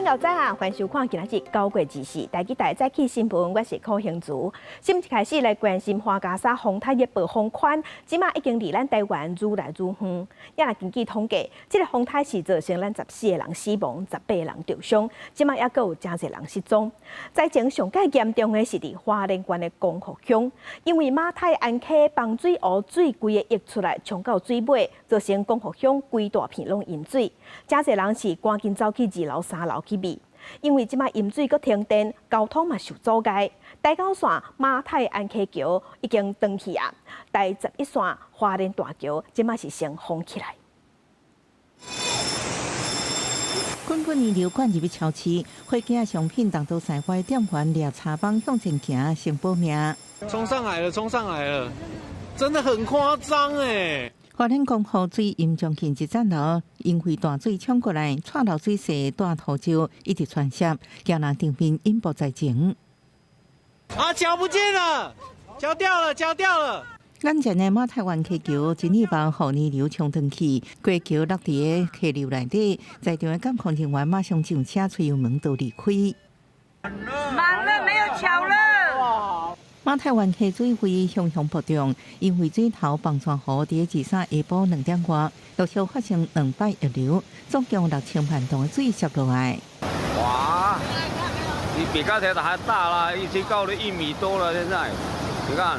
老早啊，歡迎收看今仔日9月24台語台早起新聞，我是柯興竹。新聞一開始來關心樺加沙風颱的暴風圈，這馬已經離咱台灣愈來愈遠。也根據統計，這个風颱是造成咱14個人死亡，18個人著傷，這馬猶閣有誠濟人失蹤。災情上蓋嚴重的是佇花蓮縣的光復鄉，因為馬太鞍溪枋水湖水規个溢出來，衝到水尾，造成光復鄉規大片攏淹水，誠濟人是趕緊走去二樓、三樓去避，因為這馬淹水閣停電，交通嘛受阻礙。台九線馬太鞍溪橋已經斷去啊，台11線花蓮大橋這馬是先封起來。滾滾泥流灌入去超市，貨架商品東倒西歪，店員掠柴枋向前行，先保命。衝上來了，衝上來了，真的很誇張欸！花蓮光復水淹將近一層樓，因為大水衝過來，蔡漏水瀉大土石一直傳瀉，驚人場面永無災情。啊！橋不見了，橋掉了，橋掉了。眼前的馬太灣溪橋，真意望予泥流衝斷去，過橋落佇个溪流內底，在場的監控人員馬上上車催油門都離開。滿了，沒有橋了。馬太灣溪水位洶洶暴漲，因為水頭枋山湖佇23下晡2點外，陸續發生兩擺溢流，總共6000萬噸的水瀉落來。哇！你比剛才的還大啦，已經高了1米多了。現在，你看，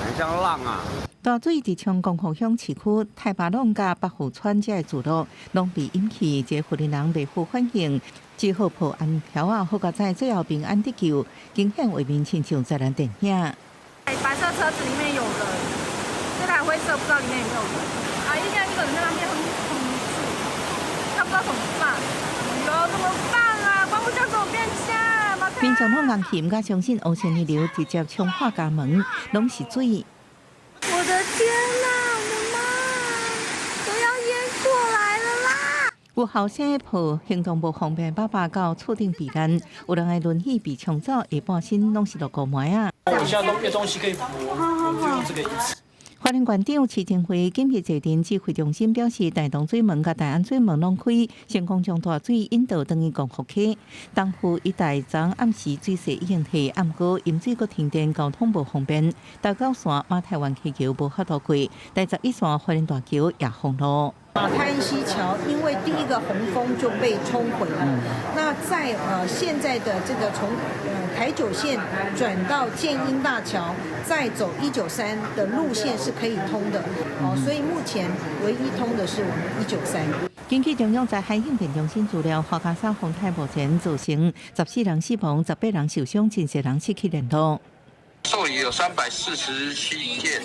很像浪啊！大水直衝光復鄉市區太巴塱佮北富村這个聚落，攏被淹去，這個婦人袂赴反應，只好抱安條仔，好佳哉最後平安得救，驚險畫面親像災難電影。白色車子裡面有人，這台灰色不知道裡面有沒有人。阿姨現在一個人在那邊很恐怖，他不知道怎麼辦，喲，怎麼辦啊？光復鄉怎麼變這樣？民眾攏硬氣，毋敢相信烏色泥流直接衝破家門，攏是水。我的天哪，我的媽，都要淹過來了啦！有後生抱行動無方便爸爸到厝頂避難，有人的輪椅被沖走，下半身攏是落糊糜仔。我現在都沒東西可以扶，我就用這個一次。花蓮縣長徐正輝緊急坐鎮指揮中心表示，大同水門佮大安水門攏開，成功將大水引導轉去光復溪。東富一帶昨暗時水勢已經退，毋過淹水閣停電，交通無方便。台九線馬太灣溪橋無法度過，台11線花蓮大橋也封路。馬太鞍溪橋因為第一個洪峰就被沖毀了，那在現在的這個從台九線轉到建英大橋，再走193的路線是可以通的，哦，所以目前唯一通的是我們193。根據中央災害應變中心資料，樺加沙風颱目前造成14人死亡、18人受傷，真濟人失去聯絡。受理有347件。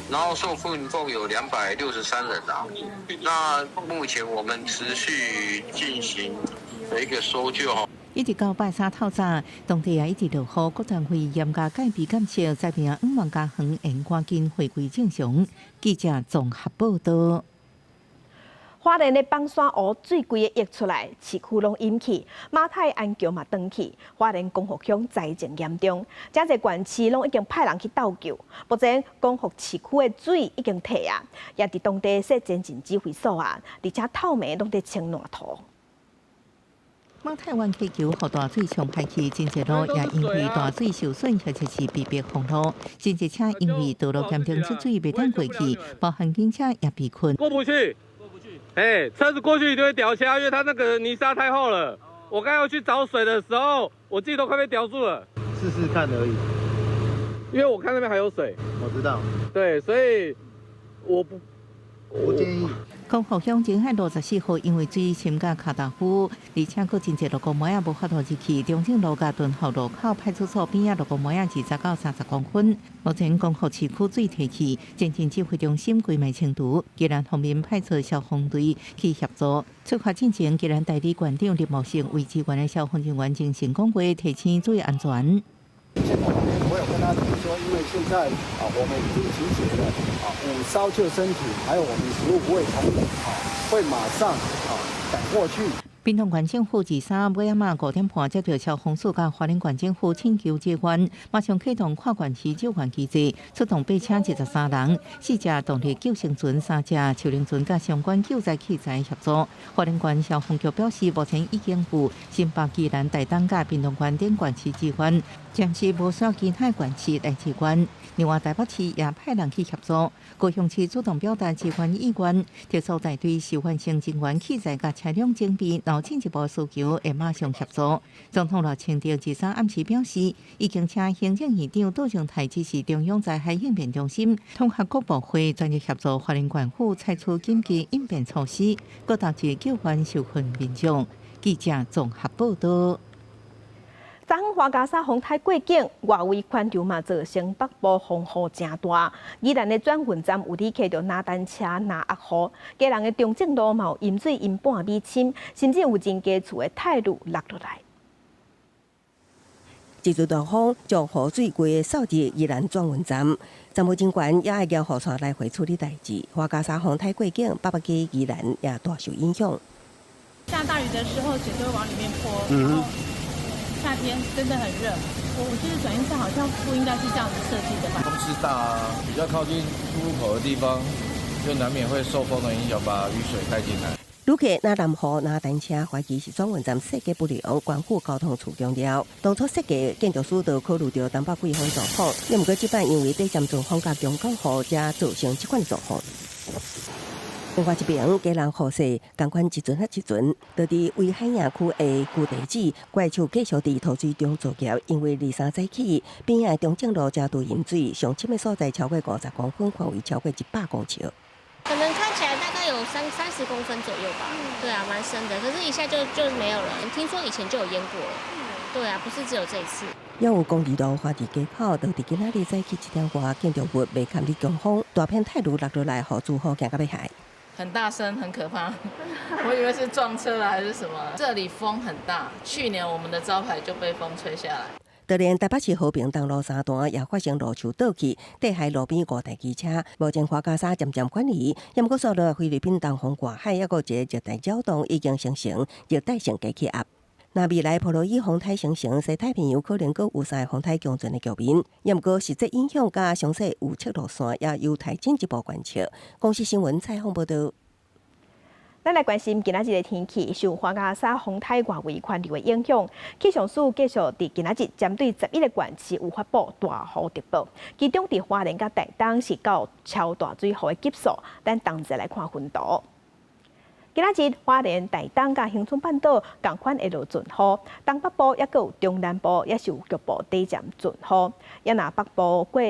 然後受困共有263人啊，那目前我們持續進行的一個搜救。一直到拜三透早，當地也一直落雨，各單位嚴格戒備監測，災民向望家園會趕緊回歸正常。記者綜合報道。花蓮的枋山湖水規个溢出來，市區攏淹去，馬太鞍橋嘛斷去，花蓮光復鄉災情嚴重，誠濟縣市攏已經派人去鬥救。目前光復市區的水已經退啊，也佇當地設前進指揮所啊，而且透暝攏佇清爛塗。馬太灣溪橋予大水沖歹去，真濟路也因為大水受損，或者是被迫封路。真濟車因為道路嚴重積水，袂當過去，包含警車也被困。過不去。哎，車子過去就會掉下，因為它那個泥沙太厚了。我剛要去找水的時候，我自己都快被吊住了。試試看而已，因為我看那邊還有水。我知道。對，所以我不，不建議。光復鄉前海路14號因為水深到跤踏久，而且閣真濟落糊糜仔無法度入去。中正路佮敦孝路口派出所邊仔落糊糜仔20到30公分。目前光復市區水退去，前進指揮中心規暝清除，宜蘭方面派出消防隊去協助。出發進前，宜蘭代理縣長林茂勝為支援的消防人員精神講話，提醒注意安全。我有跟他講說，因為現在啊，我們已經集結了啊5艘救生艇，還有我們食物不會同仁啊，會馬上啊趕過去。屏東縣政府23尾仔晚5點半接到消防署佮花蓮縣政府請求支援，馬上啟動跨縣市救援機制，出動八車23人，四隻動力救生船、三隻樹輪船佮相關救災器材協助。花蓮縣消防局表示，目前已經有新北、宜蘭、台東佮屏東縣等縣市支援，暫時無需要其他縣市來支援。另外，台北市也派人去協助，高雄市主動表達支援意願，特搜大隊是完成人員器材佮車輛準備，若有進一步需求會馬上協助。總統賴清德23暗時表示，已經請行政院長杜榮泰指示中央災害應變中心，統合各部會專業協助花蓮縣府採取緊急應變措施，閣投入救援受困民眾。記者綜合報道。昨昏樺加沙風颱過境，外圍環流嘛造成北部風雨誠大。宜蘭的轉運站有旅客著拿單車拿壓雨，基隆的中正路嘛有淹水淹半米深，甚至有真低厝的泰路落落來。這陣大風將雨水規个掃入宜蘭轉運站，站務人員也愛搖雨傘來回處理代誌。樺加沙風颱過境，北北基宜蘭也大受影響。下大雨的時候，水都會往裡面潑。然後夏天真的很熱，我覺得轉運站好像不應該是這樣子設計的吧？風勢大，比較靠近出入口的地方，就難免會受風的影響，把雨水帶進來。旅客若淋雨拿單車，懷疑是轉運站設計不良，關乎交通處強調。當初設計建築師就考慮到東北季風狀況，毋過這擺因為短暫陣風佮強降雨，才造成這款狀況。另外一邊，基隆雨勢仝款一陣仔一陣，就佇威海營區的舊地址，怪獸繼續佇塗水中作業，因為23早起邊仔中正路才拄淹水，上深的所在超過50公分，範圍超過100公尺。可能看起來大概有30公分左右吧，對啊，蠻深的，可是一下就沒有了。聽說以前就有淹過了，對啊，不是只有這一次。也有公寓路花佇街口，就佇今仔日早起7點外，建築物袂堪得強風，大片泰路落落來，予住戶驚甲欲害。很大聲，很可怕，我以為是撞車了還是什麼。這裡風很大，去年我們的招牌就被風吹下來。就連台北市和平東路三段也發生路樹倒去，硩害路邊五台機車。目前樺加沙漸漸緩移，毋過紲落菲律賓東方外海抑閣一個熱帶擾動已經形成熱帶性低氣壓。若未來波羅伊風颱形成，西太平洋可能閣有三个風颱共存的局面。毋過實際影響佮詳細預測路線，也有待進一步觀測。公視新聞採訪報導。咱來關心今仔日的天氣，受樺加沙風颱外圍環流的影響，氣象署繼續佇今仔日針對11個縣市有發布大雨特報，其中佇花蓮佮台東是到超大水雨的級數。咱同齊來看分圖。今仔日花蓮、台東佮恆春半島仝款會落陣雨，東北部抑閣有中南部也是有局部短暫陣雨。抑若北部過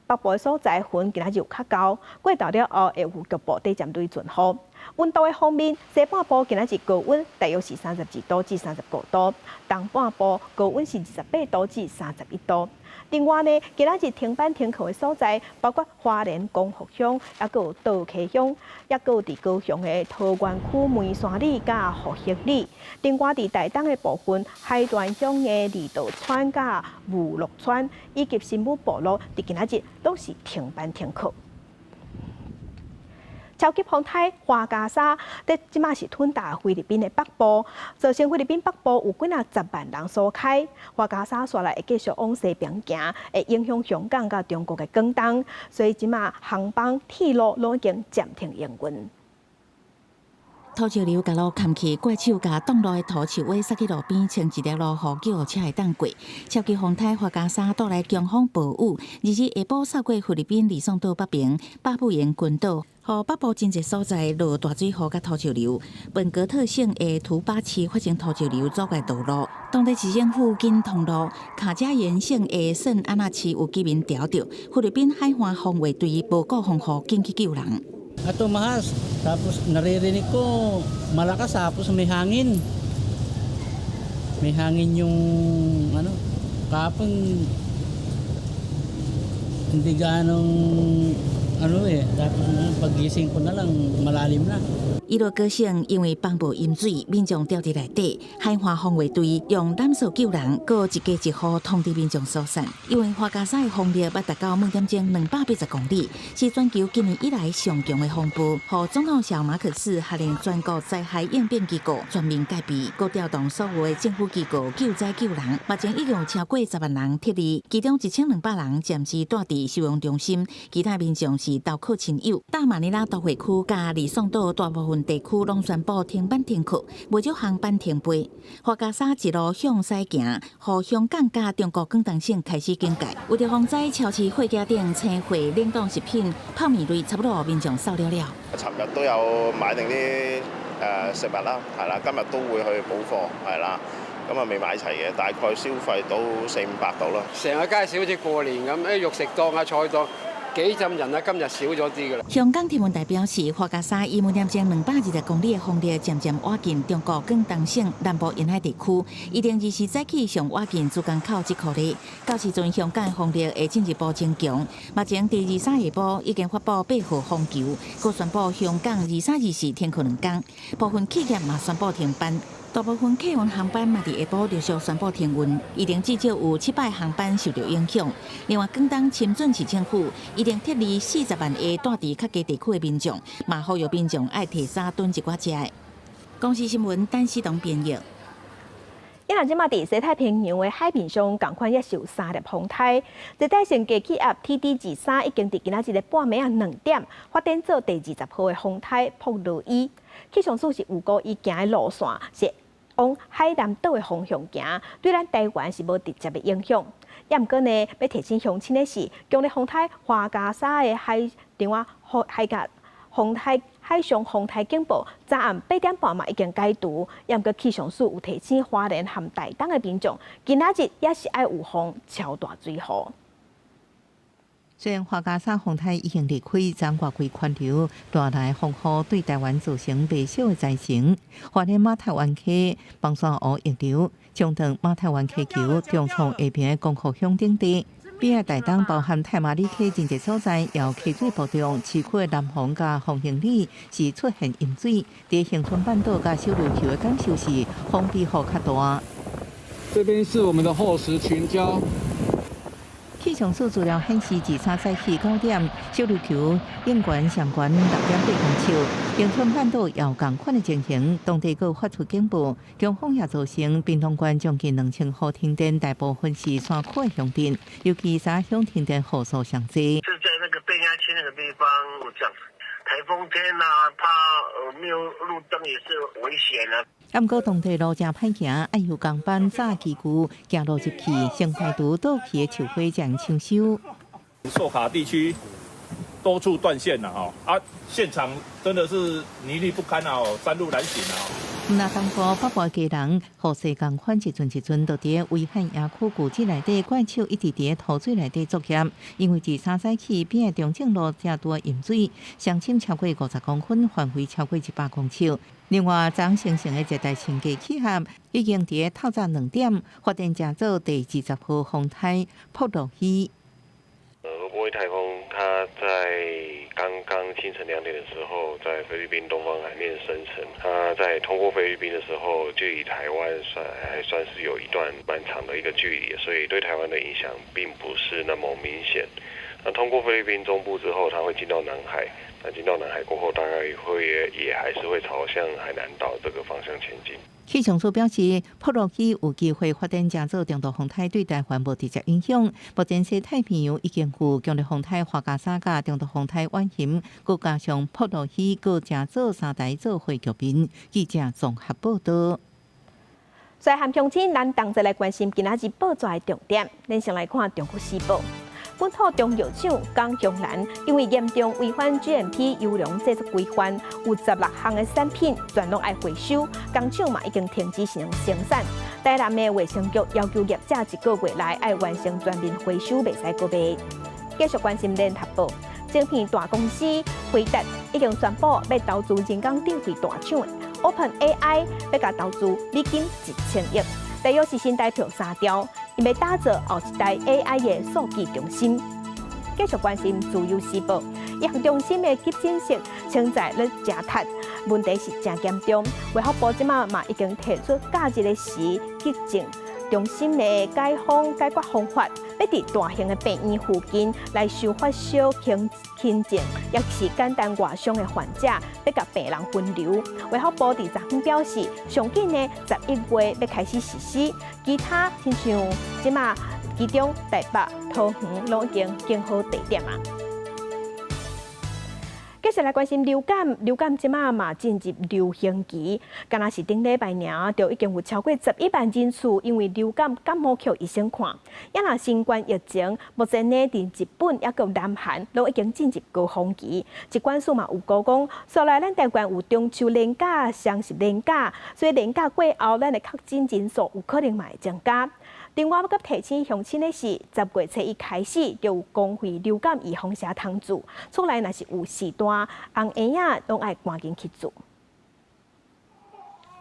北部的所在雲今仔日有較厚，過晝了後會有局部短暫雷陣雨。溫度的方面，西半部今仔日高溫大約是32度至35度，東半部高溫是28度至31度。另外呢，今仔日停班停課的所在包括花蓮光復鄉，抑閣有道溪鄉，抑閣有佇高雄的桃園區梅山里佮復興里。另外佇台東的部分，海端鄉的二道村佮武樂村，以及新武部落，佇今仔日攏是停班停課。超級風颱樺加沙，佇這馬是吞達菲律賓的北部，造成菲律賓北部有幾若十萬人疏開。樺加沙紲來會繼續往西邊行，會影響香港佮中國的廣東，所以這馬航班、鐵路攏已經暫停營運。土石流共路崁去，怪手共擋路的土樹尾撒去路邊，穿一條路雨，救護車會當過。超級風颱樺加沙帶來強風暴雨，二日下晡掃過菲律賓呂宋島北邊巴布延群島，予北部真濟所在落大水雨佮土石流。本格特省的圖巴市發生土石流阻礙道路，當地市政府緊通路。卡加延省的聖安娜市有居民牢著，菲律賓海岸防衛隊無顧風雨緊去救人。 At tumaas, tapos naririnig ko malakas tapos may hangin. May hangin yung ano, kahapon hindi gaanong Ano eh, tapos paggising ko na lang, malalim na. 伊洛哥省因為崩暴淹水，民眾牢佇內底，海岸防衛隊用纜索救人，閣一家一戶通知民眾疏散。因為樺加沙的風力捌達到每點鐘280公里，是全球今年以來上強的風暴。予總統小馬可斯下令全國災害應變機構全面戒備，閣調動所有的政府機構救災救人。目前已經有超過10萬人撤離，其中1200人暫時蹛佇收容中心，其他民眾是投靠親友。大馬尼拉都會區佮呂宋島大部分地區攏宣布停班停課，袂少航班停飛。樺加沙一路向西行，予香港佮中國廣東省開始警戒。為著防災，超市貨架頂青貨、冷凍食品、泡麵類，差不多民眾掃了了。尋日都有買定啲食物啦，係啦，今日都會去補貨，係啦。咁啊未買齊嘅，大概消費到四五百度啦。成個街市好似過年咁，啲肉食檔啊、菜檔。幾浸人啊！今日少咗啲㗎啦。香港天文台表示，樺加沙以每點鐘220公里的風力，漸漸倚近中國廣東省南部沿海地區，預定二時早起上倚近珠江口這區裡。到時陣香港的風力會進一步增強。目前佇23下晡已經發布8號風球，閣宣布香港23、24停課2工，部分企業嘛宣布停班。大部分客運航班嘛佇下晡陸續宣布停運，預定至少有700航班受著影響。另外，廣東深圳市政府已經撤離40萬個蹛佇較低地區的民眾，嘛呼籲民眾愛提早囤一寡食的。公視新聞陳思東編譯。伊若這馬佇西太平洋的海面上，仝款也是有三粒風颱。熱帶性低氣壓 TD 23已經佇今仔日的半暝仔2點發展做第20號的風颱噗羅伊。氣象署是預估伊行的路線是往海南島的方向行，對咱台灣是無直接的影響。也毋過呢，欲提醒鄉親的是，強烈風颱樺加沙的海，另外海峡風颱海上風颱警報，昨暗8點半嘛已經解除。也毋過氣象署有提醒花蓮和台東的民眾，今仔日也是愛預防超大水雨。雖然樺加沙風颱已經離開，昨外圍環流帶來風雨，對台灣造成袂少的災情。花蓮馬太灣溪、枋山湖溢流，衝斷馬太灣溪橋、中創下邊的光復鄉等地。邊仔台東包含太麻里溪真濟所在，有溪水暴漲，市區的南橫佮豐興里是出現淹水。佇恆春半島佮小琉球的感受是風比雨較大。這邊是我們的厚實群礁。氣象署資料顯示，23早起9點，小琉球應懸上懸6.8公尺，恆春半島也有仝款的情形，當地閣發出警報，強風也造成屏東縣將近2000戶停電，大部分是山區的鄉鎮，尤其三鄉停電戶數上濟。是在那個變壓器那個地方這樣，颱風天啊，怕沒有路燈也是危險啊。啊，毋過當地路誠歹行，愛由工班紮機具行路入去，先排除倒去的樹花才搶修。壽卡地區多處斷線啦，吼啊，現場真的是泥濘不堪啊，山路難行啊。毋若東部北部家人，雨勢仝款一陣一陣，都佇威漢野區舊址內底，怪手一直佇土水內底作業，因為23早起邊的中正路正拄淹水，上深超過50公分，範圍超過100公尺。另外，昨生成的熱帶性低氣壓已經佇透早2點發展成做第20號風颱噗羅希。羅波颱風，它在剛剛清晨2點的時候，在菲律賓東方海面生成。它在通過菲律賓的時候，距離台灣算還算是有一段蠻長的一個距離，所以對台灣的影響並不是那麼明顯。那通過菲律賓中部之後，它會進到南海。那進到南海過後，大概會也還是會朝向海南島這個方向前進。氣象署表示，噗羅希有機會發展成做中度風颱，對台灣無直接影響。目前西太平洋已經有強烈風颱樺加沙佮中度風颱婉熊，閣加上噗羅希，閣成做三台做伙局面。記者綜合報導。在和鄉親，咱同齊來關心今仔日報紙的重點。咱先來看《中國時報》。本土中藥廠江香蘭因為嚴重違反 GMP 優良製作規範，有16項的產品全攏愛回收，工廠嘛已經停止生產。台南的衛生局要求業者一個月內愛完成全面回收，袂使閣賣。繼續關心聯合報，晶片大公司輝達已經宣布欲投資人工智慧大廠 OpenAI，欲共投資美金1000億，大約是新台票3兆。𪜶欲打造後一代 AI 的數據中心。繼續關心自由時報，醫學中心的急診室現在咧誠塞，問題是誠嚴重。衛福部這馬嘛已經提出假日的時急症中心的解封解決方法，欲佇大型的病院附近來收發燒輕輕症，抑是簡單外傷的患者，欲共病人分流。衛福部佇昨昏表示，上緊呢11月欲開始實施，其他親像這馬其中台北、桃園攏已經揀好地點啊。繼續來關心流感，流感這馬嘛進入流行期，敢若是頂禮拜爾就已經有超過11萬人次因為流感感冒予醫生看。抑若新冠疫情，目前呢佇日本抑閣南韓攏已經進入高峰期。疾管署嘛有估講，紲來咱台灣有中秋連假、雙十連假，所以連假過後，咱的確診人數有可能嘛會增加。另外，欲提醒鄉親的是，10月初一開始就有公費流感預防射通注，厝內若是有序大、紅嬰仔，攏愛趕緊去注。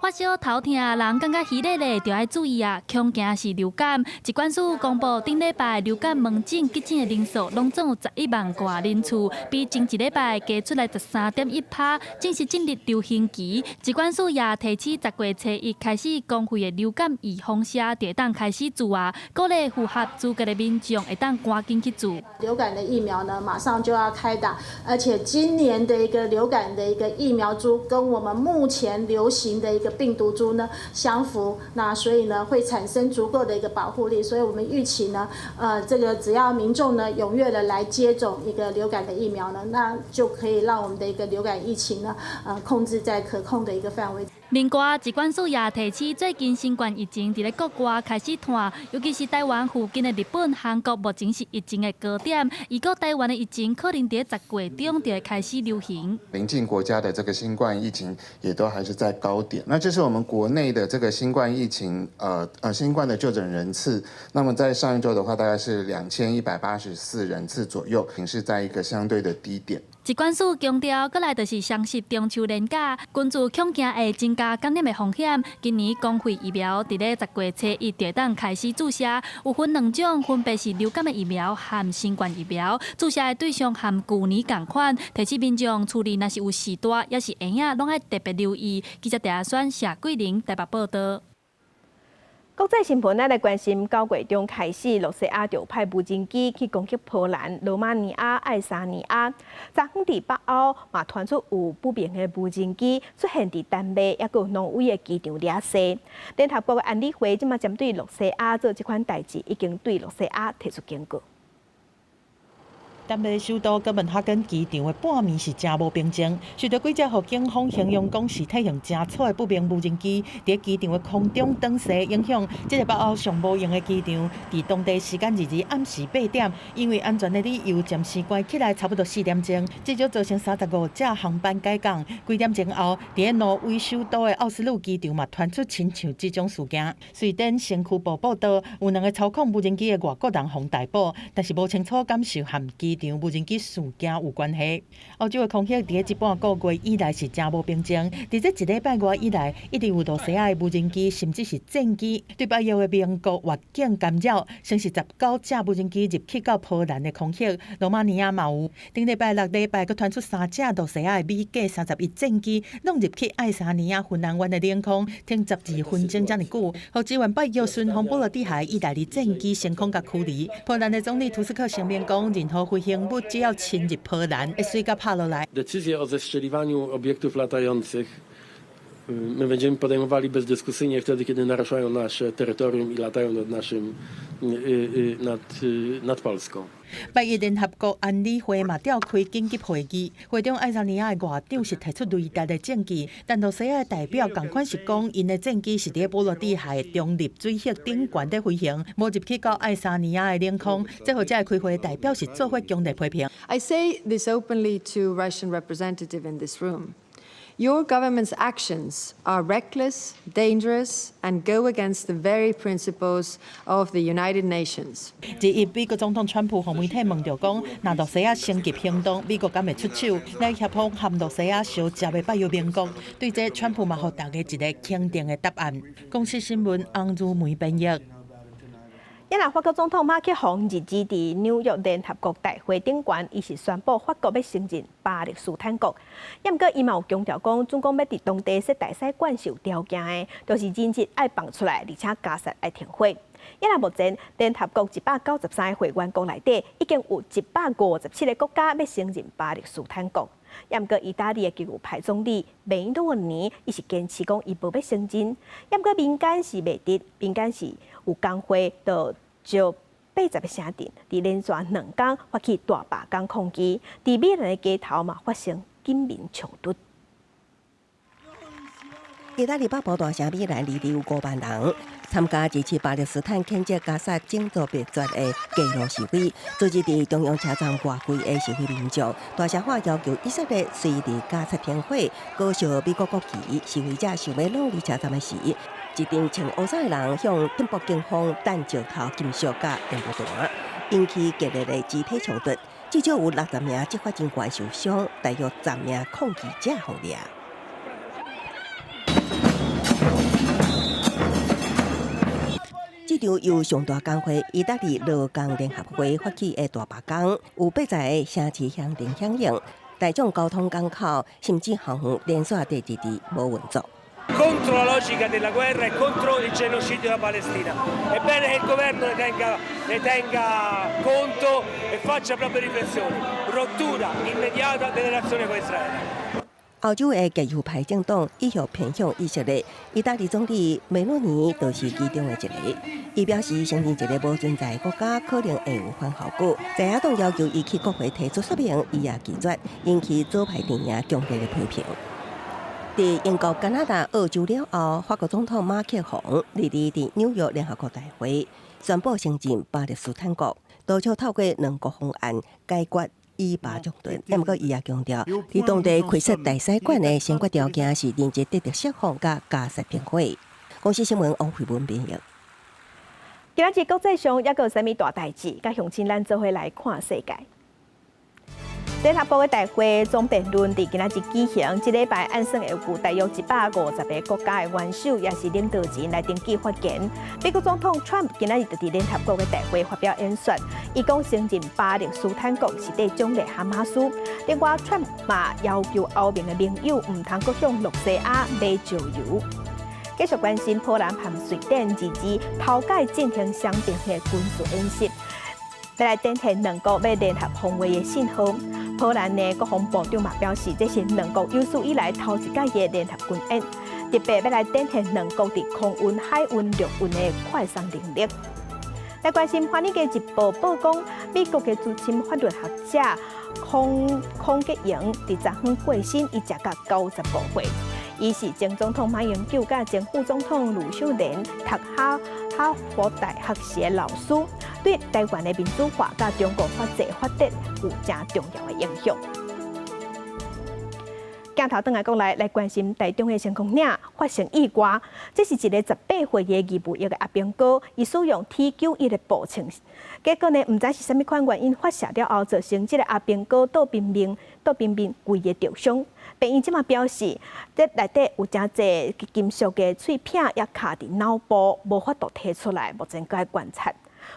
發燒頭疼，人感覺虛咧咧，就愛注意啊！恐驚是流感。疾管署公布，頂禮拜流感門診急診的人數，攏總有十一萬外人次，比前一禮拜加出來13.1趴，正式進入流行期。疾管署也提醒，10月初一開始，公費的流感預防射就會當開始注啊，鼓勵符合資格的民眾會當趕緊去注。流感的疫苗呢，馬上就要開打，而且今年的一個流感的一個疫苗株，跟我們目前流行的一個病毒株呢相符，那所以呢會產生足夠的一個保護力，所以我們預期呢，這個只要民眾呢踴躍的來接種一個流感的疫苗呢，那就可以讓我們的一個流感疫情呢，控制在可控的一個範圍。另外，疾管署也提醒，最近新冠疫情佇咧國外開始湠，尤其是台灣附近的日本、韓國，目前是疫情的高點。預估台灣的疫情可能佇10月中就會開始流行。鄰近國家的這個新冠疫情也都還是在高點。那這是我們國內的這個新冠疫情，新冠的確診人次。那麼在上一周的話，大概是2184人次左右，是在一個相對的低點。疾管署強調，過來就是雙十中秋連假，根據恐驚會增加感染的風險。今年公費疫苗佇咧10月初一就會當開始注射，有分兩種，分別是流感的疫苗和新冠疫苗。注射的對象和舊年仝款，提醒民眾厝裡若是有序大，抑是嬰仔，攏愛特別留意。記者鄭阿選、謝桂玲台北報道。國際新聞，咱來關心9月中開始，露西亞就派無人機去攻擊波蘭、羅馬尼亞、愛沙尼亞。昨昏佇北歐嘛傳出有不明的無人機出現佇丹麥，抑閣挪威的機場掠襲。聯合國的安理會這馬針對露西亞做這款代誌，已經對露西亞提出警告。丹麥首都哥本哈根機場的半暝是誠無平靜，受到幾隻予警方形容講是體型誠粗的不明無人機佇機場的空中轉勢影響，這个北歐上無閒的機場，佇當地時間22日暗時8點，因為安全的理由暫時關起來，差不多4點鐘，至少造成35隻航班改降。幾點鐘後，佇咧挪威首都的奧斯陸機場嘛傳出親像這種事件。瑞典先驅報報道，有兩个操控無人機的外國人予逮捕，但是無清楚敢是和機場無人機事件有關係。歐洲的空域佇咧這半個月以來是誠無平靜，佇這一禮拜外以來，一直有露西亞的無人機，甚至是戰機對北約的盟國越境干擾，先是19隻無人機入去到波蘭的空域，羅馬尼亞嘛有。頂禮拜六禮拜，閣傳出三隻露西亞的米格31戰機，攏入去愛沙尼亞芬蘭灣的領空，停12分鐘遮爾久，予支援北約巡防波羅的海意大利戰機升空共驅離。波蘭的總理圖斯克聲明講，任何飛行物只要侵入波蘭，會隨共拍落來。 Decyzję o zestrzeliwaniu obiektów latających my będziemy podejmowali bezdyskusyjnie wtedy, kiedy naruszają nasze terytorium i latają nad naszym, nad, nad Polską. 拜一聯合國安理會嘛召開緊急會議，會中愛沙尼亞的外長是提出雷達的證據，但露西亞的代表仝款是講，𪜶的戰機是佇波羅的海中立水域頂懸佇飛行，無入去到愛沙尼亞的領空。這予這个開會的代表是做伙強烈批評。 I say this openly to Russian representative in this room. Your government's actions are reckless, dangerous, and go against the very principles of the United Nations. 這一美國總統川普予媒體問著講，若露西亞升級行動，美國敢會出手來協防和露西亞相接的北約盟國？對這，川普嘛予大家一个肯定的答案。公視新聞翁如梅編譯。也若法國總統馬克宏日前佇紐約聯合國大會頂懸，伊是宣布法國欲承認巴勒斯坦國。也毋過伊嘛有強調講，準講欲佇當地設大使館是有條件的，就是人質愛放出來，而且加薩愛停火。也若目前聯合國193個會員國內底，已經有157個國家欲承認巴勒斯坦國。也毋過意大利的極右派總理梅洛尼，伊是堅持講伊無欲承認。也毋過民間是袂得，民間是有工會就召80個城鎮，佇連續2工發起大罷工抗議，佇米蘭的街頭嘛發生警民衝突。意大利北部大城米蘭，二日有5萬人參加支持巴勒斯坦譴責加薩種族滅絕的街路示威，組織佇中央車站外圍的示威民眾大聲喊要求以色列隨佇加薩停火，高燒美國國旗。示威者想欲挵離車站的時，一陣穿烏衫的人向北部警方擲石頭、金屬佮電波彈，引起激烈的肢體衝突。至少有60名執法人員受傷，大約10名抗議者予掠。這場由上大工會意大利勞工聯合會發起的大罷工，有80個城市鄉鎮響應，大眾交通港口甚至校園連續第二日無運作。 Contro la logica della guerra e contro il genocidio della Palestina. È bene che il governo ne tenga conto e faccia proprie riflessioni. Rottura immediata delle relazioni con Israele. 歐洲的極右派政黨一向偏向以色列，意大利總理梅洛尼就是其中的一個。伊表示，承認一個無存在國家可能會有反效果。在野黨要求伊去國會提出說明，伊也拒絕，引起左派陣營強烈的批評。佇英國、加拿大、澳洲了後，法國總統馬克宏二日佇紐約聯合國大會宣布承認巴勒斯坦國，當初透過兩國方案解決以巴衝突。毋過伊也強調，佇當地開設大使館的先決條件是人質得著釋放佮加薩停火。公視新聞王慧文編譯。今仔日國際上猶閣有啥物大代誌？佮鄉親咱做伙來看世界。聯合國的大會總辯論佇今仔日舉行，這禮拜按算會有大約150個國家的元首，抑是領導人來登記發言。美國總統川普今仔日就佇聯合國的大會發表演說，伊講承認巴勒斯坦國是佇獎勵哈馬斯。另外，川普嘛要求歐盟的盟友毋通閣向露西亞買石油。繼續關心波蘭和瑞典二日頭擺進行雙邊的軍事演習，欲來展現兩國欲聯合防衛的信號。波蘭的國防部長嘛表示，這是兩國有史以來頭一擺的聯合軍演，特別欲來展現兩國佇空運、海運、陸運的快送能力。來關心《華爾街日報》報講，美國的資深法律學者孔孔吉榮佇昨昏過身，伊食甲95歲。伊是前總統馬英九佮前副總統呂秀蓮讀哈哈佛大學時的老師，對台灣的民主化佮中國法制發展有誠重要的影響。鏡頭轉來國內來關心台中的成功嶺發生意外，這是一個18歲的義務役的阿兵哥，伊使用 T91的步槍，結果呢，毋知是啥物款原因發射了後，造成這个阿兵哥倒邊面規个著傷。病院這馬表示，這內底有誠濟金屬的碎片也卡佇腦部，無法度提出來，目前閣愛觀察。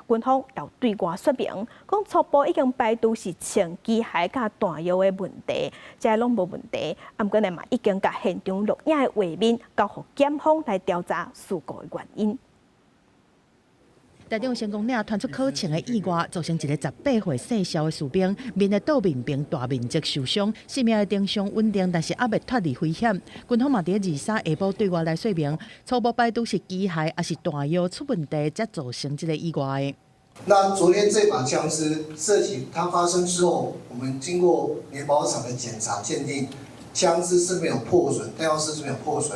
軍方有對外說明，講初步已經排除是槍機械佮彈藥的問題，這攏無問題。啊，毋過呢嘛已經共現場錄影的畫面交予檢方來調查事故的原因。台中成功嶺傳出可槍的意外，造成一個18歲姓蕭的士兵面的倒面爿大面積受傷，性命會尚穩定，但是猶未脫離危險。軍方嘛佇23下晡對外來說明，初步排除是機械抑是彈藥出問題，才造成這个意外。那昨天這把槍支射擊它發生之後，我們經過聯保廠的檢查鑑定，槍支是沒有破損，彈藥絲是沒有破損，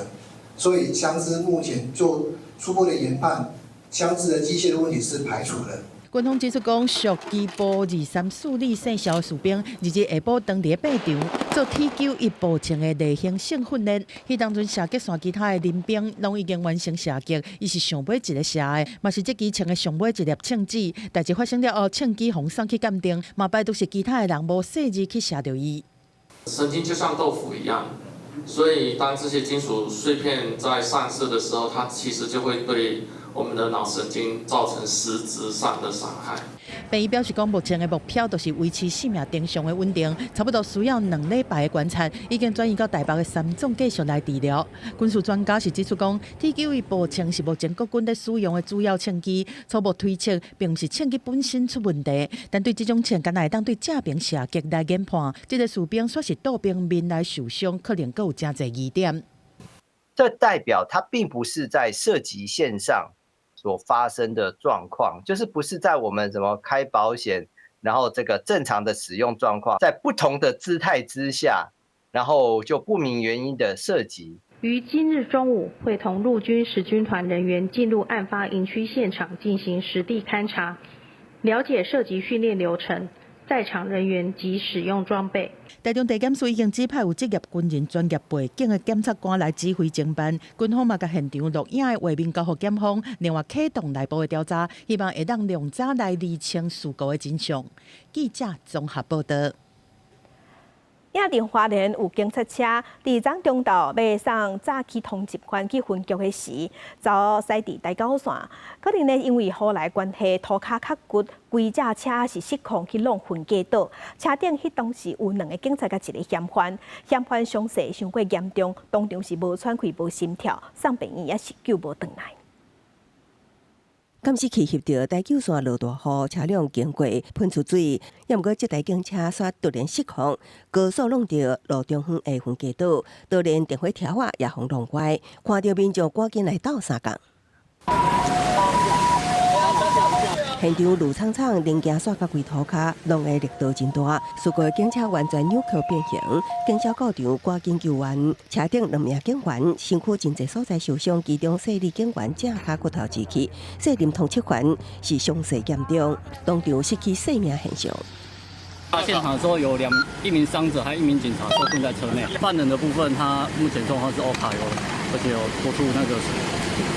所以槍支目前做初步的研判。槍支的機械的問題是排除的。軍方指出講，屬基部234旅姓蕭的士兵，二日下晡當佇咧靶場做 T91步槍的例行性訓練，彼當陣射擊線其他的林兵攏已經完成射擊，伊是上尾一个射的，嘛是這支槍的上尾一粒槍子。代誌發生了後，槍支予送去鑑定，嘛排除是其他的人無細膩去射著伊。神經就像豆腐一樣，所以當這些金屬碎片在散射的時候，它其實就會對我們的腦神經造成實質上的傷害。病醫表示講，目前的目標就是維持生命徵象的穩定，差不多需要2禮拜的觀察，已經轉移到台北的三總繼續來治療。軍事專家是指出講，T91步槍是目前國軍咧使用的主要槍支，初步推測並毋是槍支本身出問題，但對這種槍敢若會當對正爿射擊來研判，這個士兵煞是倒爿面來受傷，可能閣有誠濟疑點。這代表它並不是在射擊線上所發生的狀況，就是不是在我們什麼開保險，然後這個正常的使用狀況，在不同的姿態之下，然後就不明原因的射擊。於今日中午，會同陸軍十軍團人員進入案發營區現場進行實地勘查，了解射擊訓練流程、在場人員及使用裝備。台中地檢署已經指派有職業軍人專業背景的檢察官來指揮偵辦，軍方嘛共現場錄影的畫面交予檢方，另外啟動內部的調查，希望會當量早來釐清事故的真相。記者綜合報道。也佇花蓮有警察車佇昨中晝欲送早期通緝犯去分局的時，就駛佇台九線，可能呢因為雨來關係，塗跤較骨，規隻車是失控去挵分隔島，車頂彼當時有兩个警察佮一个嫌犯，嫌犯傷勢傷過嚴重，當場是無喘氣、無心跳，送病院也是救無轉來。監視器翕著台九線落大雨，車輛經過噴出水，猶毋過這台警車煞突然失控，高速挵著路中央的分隔島，就連電火柱仔也予挵歪，看著民眾趕緊來鬥相共。現場路氅氅，零件煞共規塗跤，挵的力道真大，事故的警車完全扭曲變形，警消到場趕緊救援，車頂兩名警員身軀真濟所在受傷，其中細膩警員正跤骨頭折去，細林通緝犯是傷勢嚴重，當場失去生命現象。現場的時候有一名傷者，還有一名警察受困在車內。犯人的部分，他目前狀況是 OK，而且有多處那個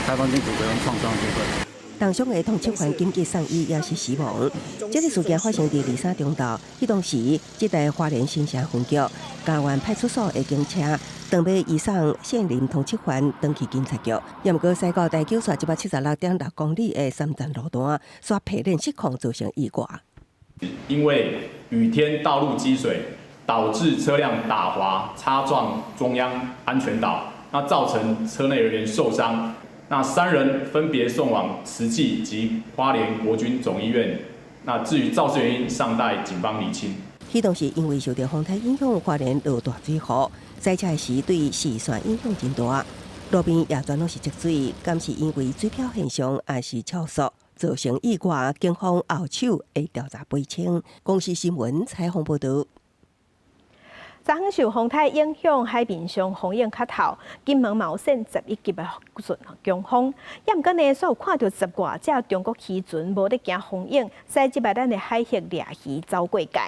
開放性骨折跟創傷部分。重傷的通緝犯緊急送醫，也是死亡。這个事件發生佇23中晝，彼當時這台花蓮新城分局嘉園派出所的警車，當欲移送線林通緝犯轉去警察局，猶毋過駛到台九線176.6公里的三站路段，煞迫輪失控造成意外。因為雨天道路積水，導致車輛打滑擦撞中央安全島，那造成車內人員受傷。那三人分別送往慈濟及花蓮國軍總醫院。那至於肇事原因，尚待警方釐清。彼當時因為受著風颱影響，花蓮落大水雨，駛車時對視線影響真大，路邊也全攏是積水，敢是因為水漂現象，抑是超速造成意外？警方後手會調查釐清。公視新聞採訪報導。昨昏受風颱影響，海面上風湧較透，金門嘛有線11級的順強風。猶毋過呢，煞有看著十外隻中國漁船無咧驚風湧，駛入來咱的海域掠魚走過界。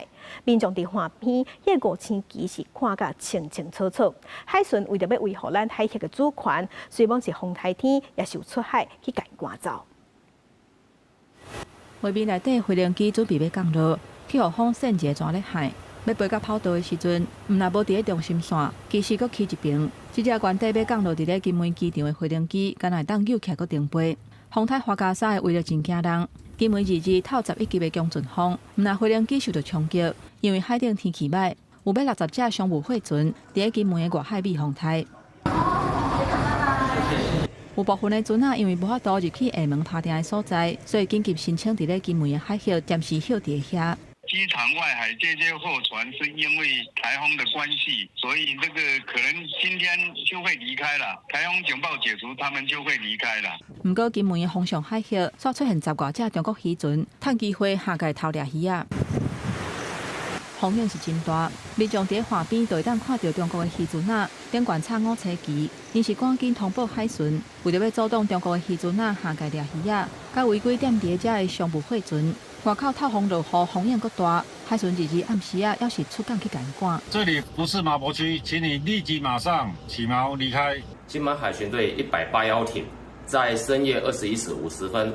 民眾佇岸邊，彼个五星旗是看甲清清楚楚。海巡為著欲維護咱海域的主權，雖罔是風颱天，也是有出海去共趕走。畫面內底飛行機準備欲降落，去予風扇一个蛇咧害。欲飛到跑道的時陣，毋但無佇咧中心線，其實閣起一爿。這隻原底欲降落佇咧金門機場的飛行機，敢若會當扭起來閣重飛。風颱樺加沙的威力真驚人，金門2日透11級的強陣風，毋但飛行機受著衝擊，因為海頂天氣䆀，有欲60隻商務貨船佇咧金門的外海避風颱。有部分的船仔因為無法度入去廈門拍碇的所在，所以緊急申請佇咧金門的海域暫時歇佇遐。機場外海這些貨船是因為颱風的關係，所以這個可能今天就會離開了。颱風警報解除，他們就會離開了。毋過金門的風上海域，煞出現十外隻中國漁船，趁機會下界偷掠魚仔。風湧是真大，民眾佇岸邊就會當看著中國的漁船仔，頂懸插五星旗，𪜶是趕緊通報海巡，為著欲阻擋中國的漁船仔下界掠魚仔，佮違規踮佇遮的商務貨船。外口透風落雨，風湧閣大，海巡2日暗時仔，猶是出港去共趕。這裡不是馬博區，請你立即馬上起錨離開。金門海巡隊181艇在深夜21時50分，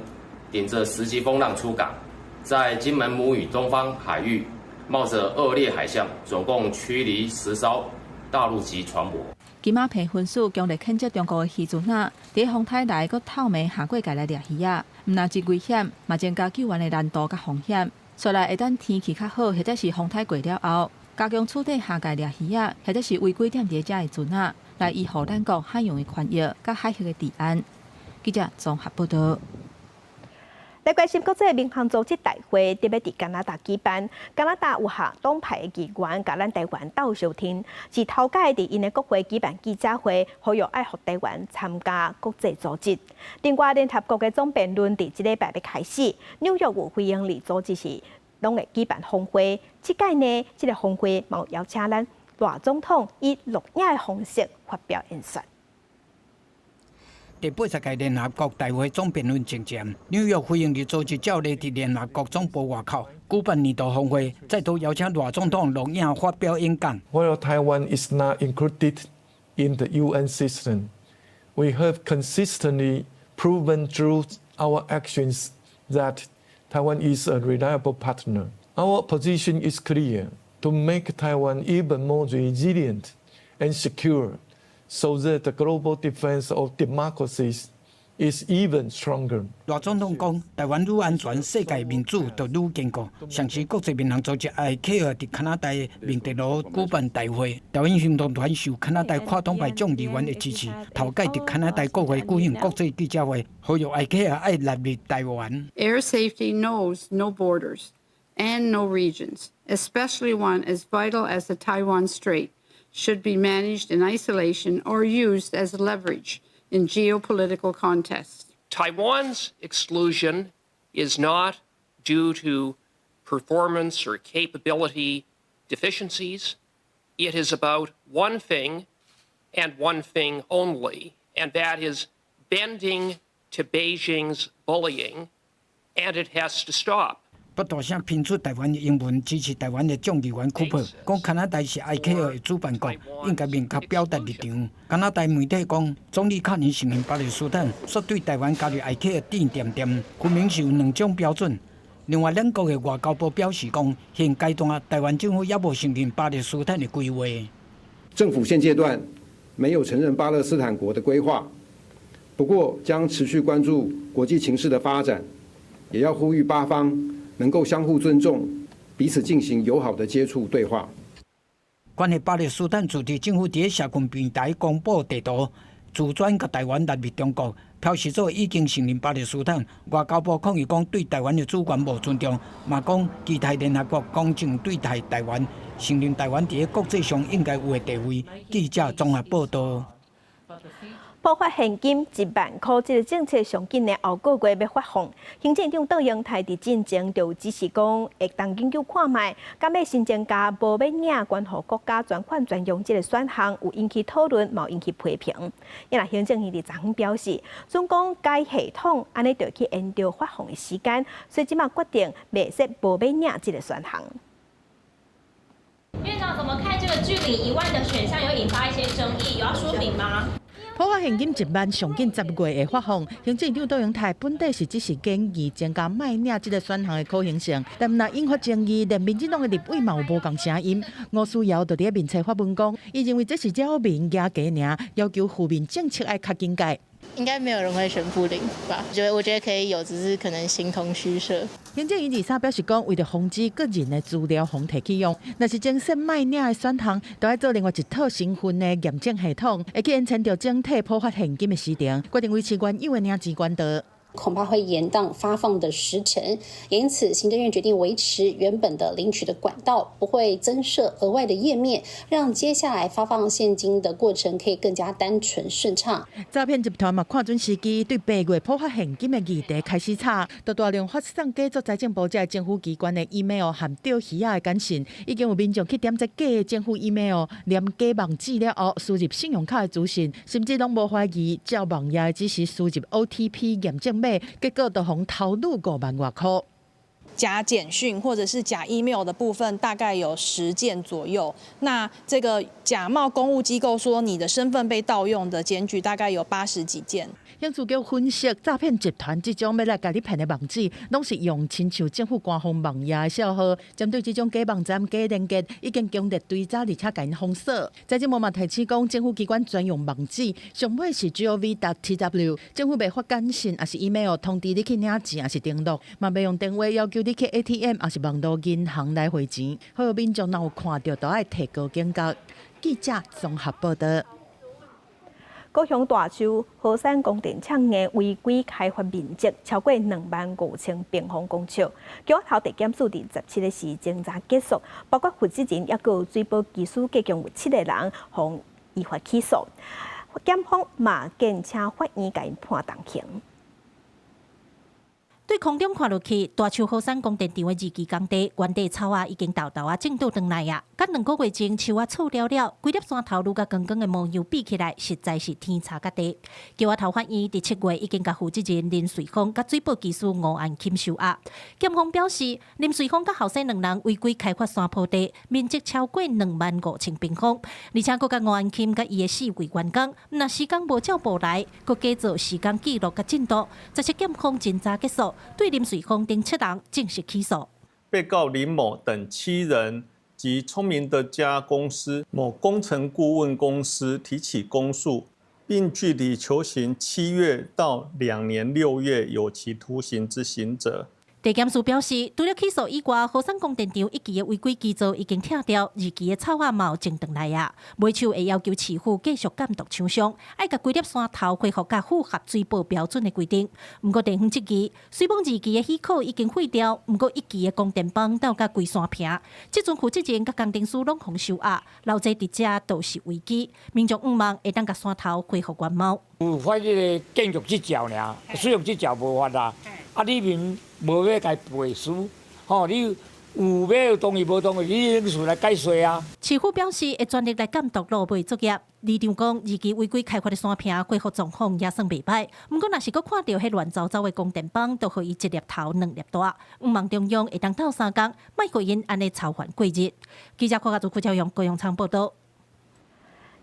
頂着10級風浪出港，在金門母嶼東方海域，冒着惡劣海象，總共驅離10艘大陸籍船舶。金馬棚分署強烈譴責中國的漁船仔，佇風颱來閣透暝下過界來掠魚仔，毋但真危險，嘛增加救援的難度佮風險。所來會等天氣較好，或者是風颱過了後，加強取締下界掠魚仔，或者是違規踮佇遮的船仔，來維護咱國海洋的權益佮海域的治安。記者綜合報導。來關心國際民航組織大會，特別佇加拿大舉辦。加拿大有跨黨派的議員，共咱台灣鬥相挺，是頭擺佇𪜶的國會舉辦記者會，呼籲愛予台灣參加國際組織。另外，聯合國的總辯論佇這禮拜欲開始，紐約有非營利組織是攏會舉辦峰會。這屆呢，這個峰會嘛有邀請咱賴總統以錄影的方式發表演說。第八十屆聯合國大會總辯論前夕，紐約非營利組織照例佇聯合國總部外口舉辦年度峰會，再度邀請賴總統錄影發表演講。 While Taiwan is not included in the UN system, we have consistently proven through our actions that Taiwan is a reliable partner. Our position is clear: to make Taiwan even more resilient and secure, so that the global defense of democracies is even stronger. 賴總統講，台灣愈安全，世界民主就愈堅固。上次國際民航組織艾克爾佇加拿大明德羅舉辦大會，台灣行動團受加拿大跨黨派眾議員的支持，頭擺佇加拿大國會舉行國際記者會，呼籲艾克爾愛納入台灣。 Air safety knows no borders and no regions, especially one as vital as the Taiwan Strait, should be managed in isolation or used as leverage in geopolitical contests. Taiwan's exclusion is not due to performance or capability deficiencies. It is about one thing and one thing only, and that is bending to Beijing's bullying, and it has to stop. 不大聲拼出台灣的英文支持台灣的眾議員庫珀講，加拿大是 ICAO 的主辦國，應該明確表達立場。加拿大媒體講，總理卡尼承認巴勒斯坦，煞對台灣加入 ICAO 指點點，分明是有兩種標準。另外，兩國的外交部表示講，現階段台灣政府猶無承認巴勒斯坦的規劃。政府現階段沒有承認巴勒斯坦國的規劃，不過將持續關注國際情勢的發展，也要呼籲巴方能夠相互尊重，彼此進行友好的接觸對話。關於巴勒斯坦自治政府佇社群平台公布地圖，自轉共台灣納入中國，表示做已經承認巴勒斯坦。外交部抗議講對台灣的主權無尊重，嘛講期待聯合國公正對待台灣，承認台灣佇國際上應該有的地位。記者綜合報導。普發現金一萬箍這个政策上緊呢，後個月欲發放。行政長卓榮泰佇進前就指示講，會當研究看覓，敢欲新增加無欲領關予國家專款專用這个選項，有引起討論，嘛有引起批評。伊若行政院佇昨昏表示，總講改系統，按呢就去延著發放的時間，所以這馬決定袂設無欲領這个選項。院長怎麼看這個拒領一萬的選項，有引發一些爭議，有要說明嗎？普發現金一萬上緊十月會發放，行政長卓榮泰本底是只是建議增加莫領這个選項的可行性，但若引發爭議，連民進黨的立委嘛有無仝聲音。吳思瑤就佇面冊發文講，伊認為這是擾民加價爾，要求負面政策愛較緊改。應該沒有人會選不領吧？我覺得可以有，只是可能形同虛設。行政院23表示講，為著防止個人的資料予提去用，若是增設莫領的選項，就愛做另外一套身份的驗證系統，會去延長著整體普發現金的時程，決定維持原有的領錢管道。恐怕會延宕發放的時程，因此行政院決定維持原本的領取的管道，不會增設額外的頁面，讓接下來發放現金的過程可以更加單純順暢。詐騙集團嘛看準時機，對八月普發現金的議題開始炒，就大量發送假做財政部這政府機關的 email 和釣魚仔的簡訊，已經有民眾去點這假的政府 email，連假網址了後，輸入信用卡的資訊，甚至攏無懷疑，照網頁只是輸入 OTP 驗證碼。結果就予偷擄5萬外箍。假簡訊或者是假 email 的部分，大概有10件左右。那這個假冒公務機構說你的身份被盜用的檢舉，大概有80幾件。刑事局分析，詐騙集團這種欲來共你騙的網址，攏是用親像政府官方網頁的數號，針對這種假網站、假連結，已經強力追查，而且共𪜶封鎖。財政部嘛提醒講，政府機關專用網址上尾是 gov.tw，政府袂發簡訊，抑是 email 通知你去領錢，抑是登錄，嘛袂用電話要求你去 ATM，抑是網路銀行來匯錢。呼籲民眾若有看著，都愛提高警覺。記者綜合報道。高雄大樹禾山光電廠的違規開發面積超過25,000平方公尺，橋仔頭地檢署佇17日時偵查結束，包括負責人抑閣水保技師，共有七個人，予依法起訴。檢方嘛建請法院共𪜶判重刑。對空中看落去，大樹禾山光電廠的二期工地，原地草仔已經沓沓仔種倒轉來啊！佮2個月前樹仔錯了了，規粒山頭愈佮光光的模樣比起來，實在是天差佮地。橋仔頭法院佇7月已經共負責人林瑞峰佮水保技師吳安欽收押。檢方表示，林瑞峰佮後生兩人違規開發山坡地，面積超過25,000平方，而且閣共吳安欽佮伊的四位員工，毋但時工無照步來，閣假造時工記錄佮進度。這次檢方偵查結束，對林瑞峰等七人正式起訴。被告林某等七人及聰明的家公司某工程顧問公司提起公訴，並具體求刑7月到2年6月有期徒刑之刑責。地檢署表示，除了起訴以外，禾山光電廠一期的違規基座已經拆掉，二期的草仔嘛有種轉來啊。尾手會要求市府繼續監督廠商，愛共規粒山頭恢復佮符合水保標準的規定。毋過地方質疑，雖罔二期的許可已經廢掉，毋過一期的光電枋倒佮規山坪，這陣負責人佮工程師攏予收押，留濟佇遮都是危機。民眾向望會當共山頭恢復原貌。有發這個建築執照爾，使用執照無發啦。啊，你們無欲共賠輸，吼，你有欲同意無同意，你臨時來解說啊。市府表示會全力來監督落尾作業。里長講，二期違規開發的山坪恢復狀況也算袂䆀。毋過，若是閣看著彼亂糟糟的光電枋，就予伊一粒頭兩粒大。向望中央會當鬥相共，莫予𪜶按呢操煩過日。記者柯家祖、郭昭勇、高永昌報道。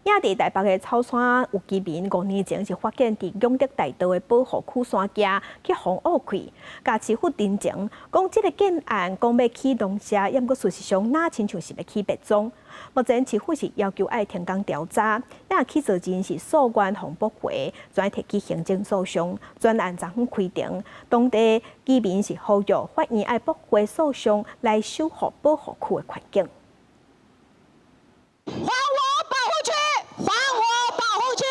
也佇台北的草山有居民5年前是發現佇永德大道的保護區山徛去予挖開，共市府陳情，講這个建案講欲起農舍，抑毋過事實上若親像是欲起別莊。目前市府是要求愛停工調查，也起訴人是訴願予駁回，轉提起行政訴訟，專案昨昏開庭，當地居民是呼籲法院愛駁回訴訟，來守護保護區的環境。還我保護區！還我保護區！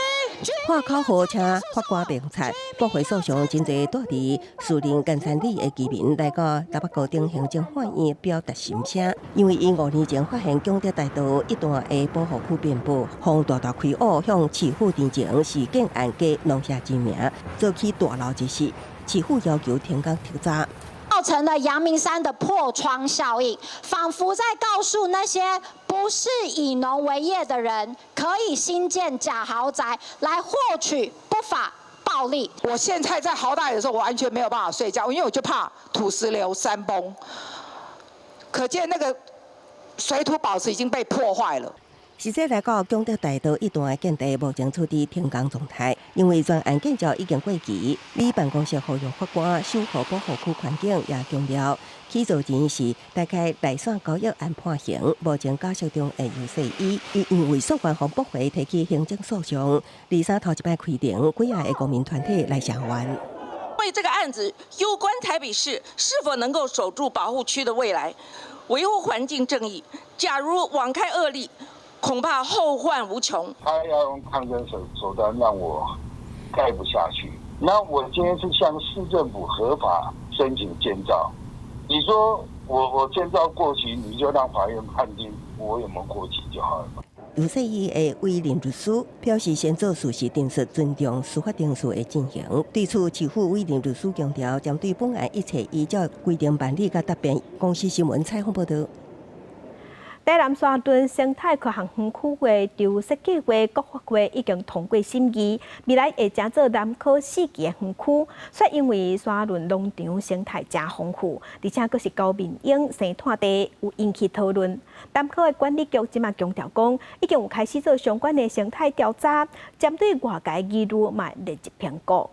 破口號請法官明察，駁回訴訟，真濟住佇士林甘山里的居民來到台北高等行政法院表達心聲，因為𪜶5年前發現永德大道一段的保護區邊坡，予大大開挖向市府陳情是建案假農舍之名，做起大樓之事，市府要求停工徹查。造成了陽明山的破窗效應，仿佛在告訴那些不是以農為業的人，可以興建假豪宅來獲取不法暴利。我現在在豪大雨的時候，我完全沒有辦法睡覺，因為我就怕土石流、山崩。可見那個水土保持已經被破壞了。實際來講，永德大道一段的建地目前處佇停工狀態，因為專案建造已經過期。里辦公室呼籲法官守護保護區環境，也強調起訴人是大概內線交易案判刑，目前假釋中的游世伊，伊因為訴願予駁回提起行政訴訟，23頭一擺開庭，幾仔个公民團體來聲援。為這個案子攸關台北市是否能夠守住保護區的未來，維護環境正義。假如網開惡例，恐怕後患無窮。他要用抗爭手段讓我蓋不下去。那我今天是向市政府合法申請建造，你說我建造過期，你就讓法院判定我有沒有過期就好了。游世伊的委任律師表示，先做事實陳述，尊重司法程序的進行。對此，市府委任律師強調，針對本案一切依照規定辦理佮答辯。公視新聞採訪報道。台南沙崙生態科學園區的籌設計劃國發會已經通過審議，未來會成做南科四期的園區。卻因為沙崙農場生態誠豐富，而且閣是高面鷹生態地，有引起討論。南科的管理局這馬強調講，已經有開始做相關的生態調查，針對外界疑慮嘛列入評估。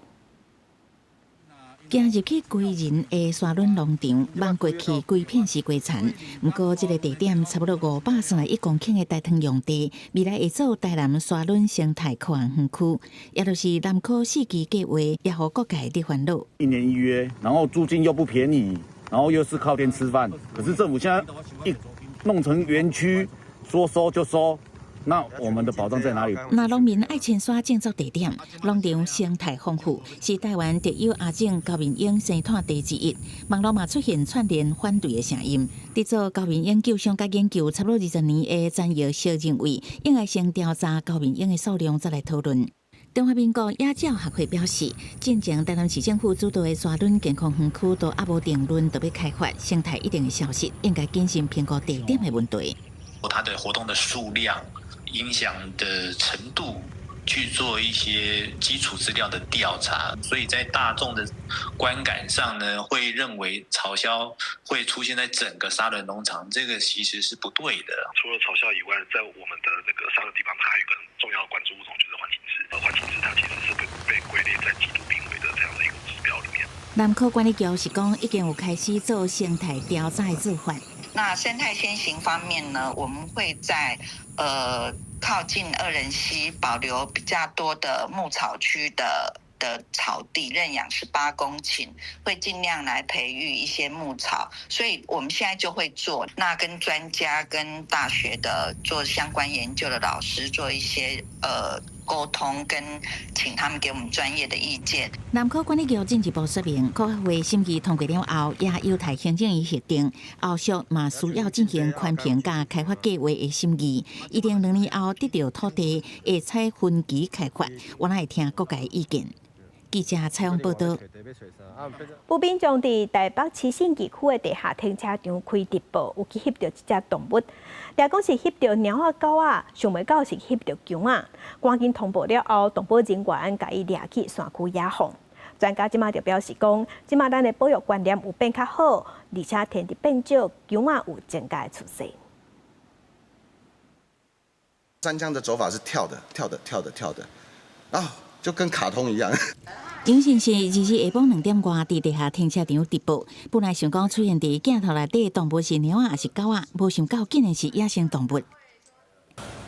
行入去歸仁的沙崙農場，望過去規片是雞田。毋過，這個地點差不多531公頃的大塘用地，未來會做台南沙崙生態科學園區，也就是南科四期計劃，也予各界佇煩惱。一年一約，然後租金又不便宜，然後又是靠天吃飯。可是政府現在一弄成園區，說收就收。那我們的保障在哪裡？那農民愛遷徙種作地點，農場生態豐富，是台灣特有亞種高面鷹生態地之一。網路嘛出現串聯反對的聲音。佇做高面鷹救傷佮研究差不多20年的詹耀小認為，應該先調查高面鷹的數量，再來討論。中華民國野鳥學會表示，進前台南市政府主導的沙崙健康園區都猶無定論，就欲開發，生態一定會消失，應該謹慎評估地點的問題。它的活動的數量、影響的程度，去做一些基礎資料的調查，所以在大眾的觀感上呢，會認為草鴞會出現在整個沙崙農場，這個其實是不對的。除了草鴞以外，在我們的那個沙崙地方，它還有一個很重要的關注物種，就是環頸雉。環頸雉它其實是被歸類在極度瀕危的這樣的一個指標裡面。南科管理局是講，已經有開始做生態調查的做法。那生態先行方面呢，我們會在靠近二仁溪保留比較多的牧草區的草地，認養18公頃，會盡量來培育一些牧草，所以我們現在就會做，那跟專家、跟大學的做相關研究的老師做一些溝通，跟請他們給我們專業的意見。南科管理局進一步說明，國發會審議通過了後，也有待行政院核定，後續嘛需要進行環評佮開發計劃的審議，一定2年後得到土地會採分期開發，我來聽各界意見。記者採訪報導。有民眾佇台北市信義區的地下停車場開直播，有去翕著一隻動物，掠講是翕著貓仔狗仔，想袂到是翕著虯仔。趕緊通報了後，動保人員共伊掠去山區野放。專家這馬就表示講，這馬咱的保育觀念有變較好，而且天敵變少，虯仔有增加的趨勢。山羌的走法是跳的，跳的，跳的，跳的，啊，就跟卡通一樣。楊先生二日下晡2點外，佇地下停車場直播，本來想講出現佇鏡頭內底動物是貓仔抑是狗仔，無想到竟然是野生動物。